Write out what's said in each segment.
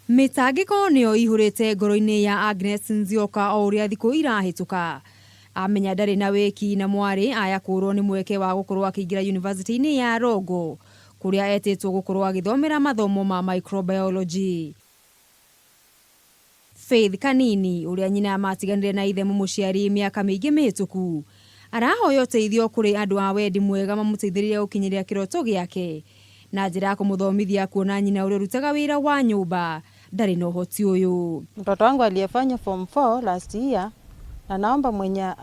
Mĩtangĩko nĩyo ĩihũrĩte ngoro-inĩ ya Agnes Nzioka o ũrĩa thikũ irahĩtũka. Amenya ndarĩ na wĩki na mwarĩ aya kũũrwo nĩ mweke wa gũkorwo akĩingĩra yunivasĩtĩ-inĩ ya Rongo kũrĩa etĩtwo gũkorwo agĩthomera mathomo ma microbiology. Faith Kanini ũrĩa nyina matiganire na ithe mũmũciari mĩaka mĩingĩ mĩhĩtũku arahoya ũteithio kũrĩ andũ a wendi mwega mamũteithĩrĩrie gũkinyĩria kĩroto gĩake na njĩra ya kũmũthomithia kuona nyina ũrĩa ũrutaga wĩra wa nyũmba ndarĩ na ũhoti ũyũ. Mtoto wangu aliyefanya form 4 last year na naomba mwenye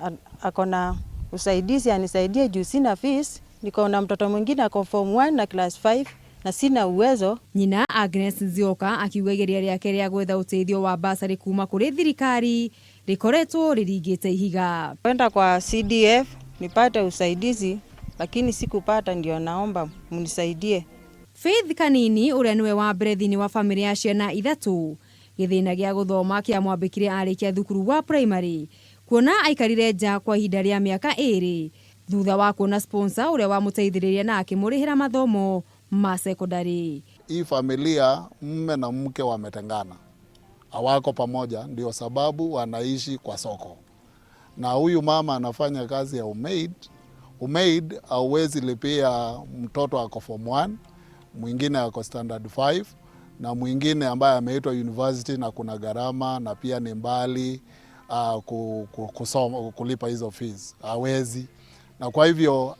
ako na usaidizi anisaidie juu sina fees. Niko na mtoto mwingine ako form 1 na class 5 na sina uwezo. Nyina Agnes Nzioka akiuga igeria rĩake rĩa gwetha ũteithio wa bursary kuma kũrĩ thirikari rĩkoretwo rĩringĩte ihiga. Kwenda kwa CDF nipate usaidizi lakini sikupata, ndio naomba mnisaidie. Faith Kanini ũrĩa nĩwe wa mbere thĩinĩ wa famĩlĩ ya ciana ithatũ gĩthĩna gĩa gũthoma kĩamwambĩkire arĩkia thukuru wa primary kuona aikarire nja kwa ihinda rĩa mĩaka ĩrĩ thutha wa kuona sponsor ũrĩa wamũteithĩrĩria na akĩmũrĩhĩra mathomo ma secondary. Hii familia mume na mke wametengana, hawako pamoja, ndio sababu wanaishi kwa soko, na huyu mama anafanya kazi ya umaid. Umaid hauwezi lipia mtoto ako form 1, mwingine ako standard 5 na mwingine ambaye ameitwa university na kuna gharama na pia ni mbali kusoma, kulipa hizo fees hawezi, na kwa hivyo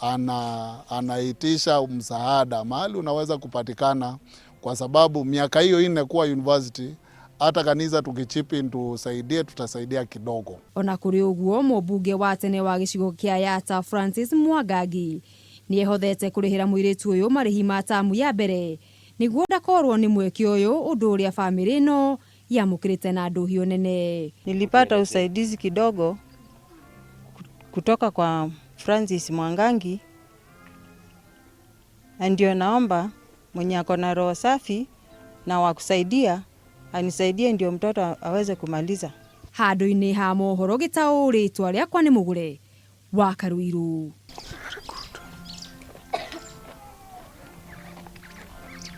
anaitisha msaada mahali unaweza kupatikana, kwa sababu miaka hiyo 4 kuwa university, hata kanisa tukichip in tusaidie, tutasaidia kidogo. Ona kũrĩ ũguo mũmbunge wa tene wa gĩcigo kĩa Yatta Francis Mwangangi nĩehothete kũrĩhĩra mũirĩtu ũyũ marĩhi ma tamu ya mbere nĩguo ndakorwo nĩ mweke ũyũ ũndũ ũrĩa bamĩrĩ ĩno yamũkĩrĩte na ndũhiũ nene. Nilipata usaidizi kidogo kutoka kwa Francis Mwangangi, na ndio naomba mwenye ako na roho safi na wa kusaidia anisaidie ndio mtoto aweze kumaliza. Handũ-inĩ ha mohoro gĩtaũ rĩtwa rĩakwa nĩ Mũgũre wa Karuiru.